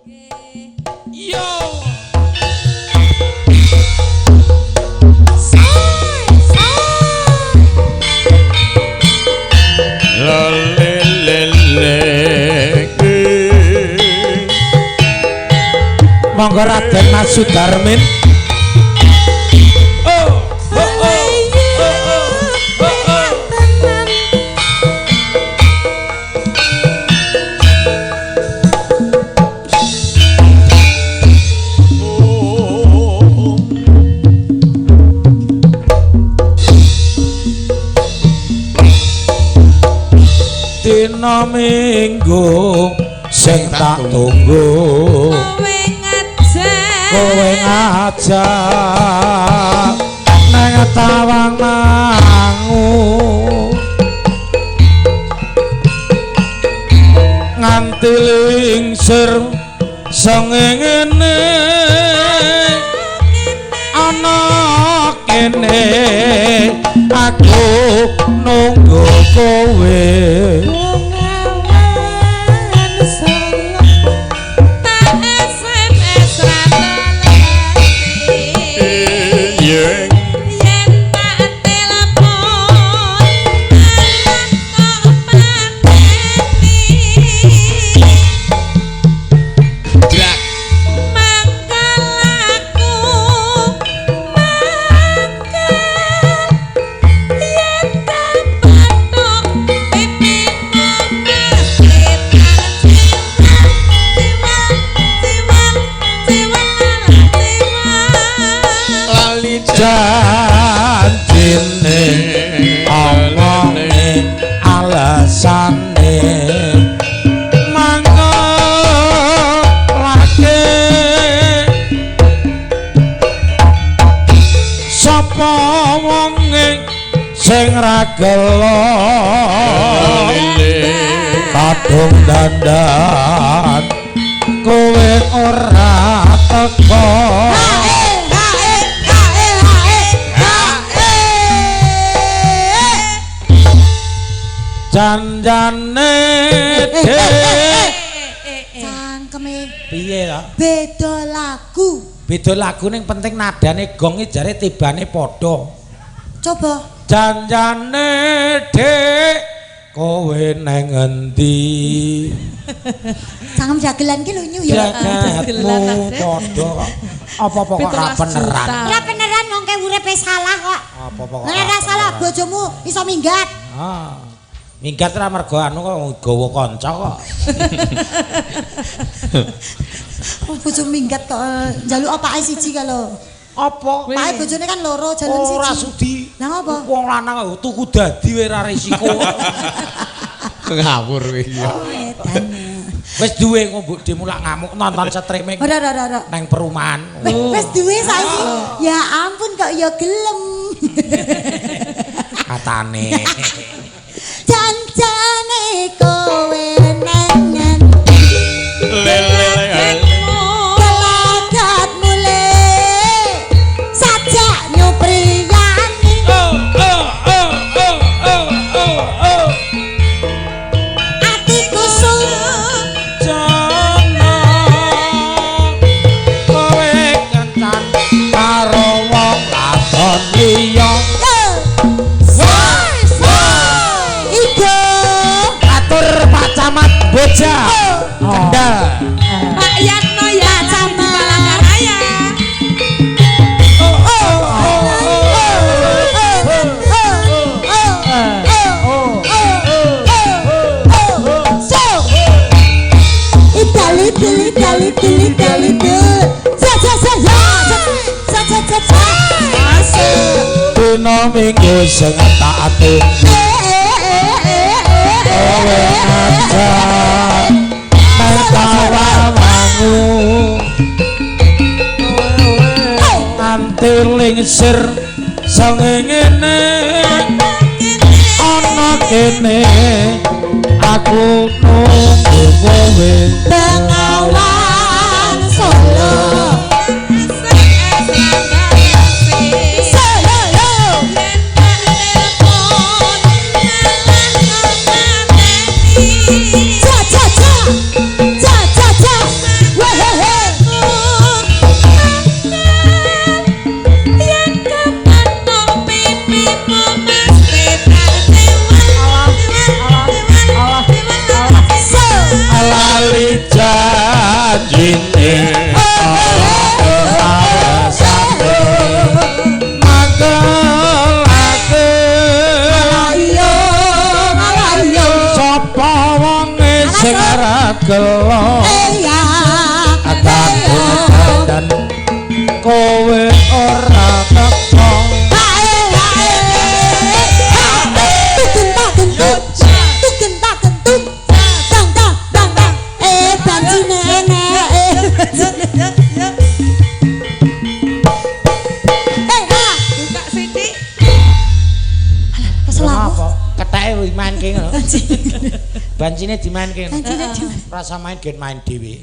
Yo. Monggo Raden Mas Sudarmin. Oh, oh, oh, oh, oh, oh. Dina Minggu sing tak tunggu, kowe ngajak nang Tawangmangu, nganti lingsir sengengene ana kene aku nunggu kowe. Janjine omonge alasane mangko lake sapa wonge sing ra gelo kadung dandan kowe ora teko. Janjane dek cangkeme piye ta? Beda lagu. Beda lagu ning penting nadane gong iki jare tibane padha. Coba. Janjane dek kowe nang endi? Cangkem jagelan ki lho nyu ya. Jagatmu padha kok. Apa-apa kok ra beneran. Ra beneran wong ke uripe salah kok. Apa-apa kok. Ora salah bojomu iso minggat. Ah. Minggat ra mergo anu kok gawa kanca kok. Oh, bojo minggat kok njaluk opake siji kalau. Apa? Pake bojone kan loro jaluk siji. Ora sudi. Lah ngopo? Wong lanang tuku dadi wae ra risiko. Ngawur kowe iki. Oh, edan. Wis duwe kok mbok dimulak ngamuk nonton streaming. Ora ora ora. Nang perumahan. Wis duwe saiki. Ya ampun kok ya gelem. Katane. Janjane kowe nang ngendi kelagat mule sajak nyupriyani. Oh oh oh oh oh oh oh. Atiku sujana kowe kencan karo wong wadon liya. Boja Kendal Pak Yatno ya di Palangkaraya. Oh oh oh oh oh. Itali tili tali tili tali tili. Sa sa sa ya. Sa sa sa sa. Dina Minggu sing tak tunggu kowe ngajak nang Tawangmangu nganti lingsir sengengene ana kene aku nunggu kowe. Bengawan Solo. Solo. Cha cha cha. Cha cha cha. Lambene alasane magelake. Ayo, ayo. Sapa wonge sing ora gelo? Iya. Kadung dandan kowe ora teko. Hae, hae. Tugen tak gentung. Tugen tak gentung. Dang dang dang dang. Eh, bancine enek. Eh, eh, ha. Buka sithik. Kesel aku. Apa? Keteke dimainke ngono. Bancine dimainke. Bancine dimainke. Rasa main gen main dhewe.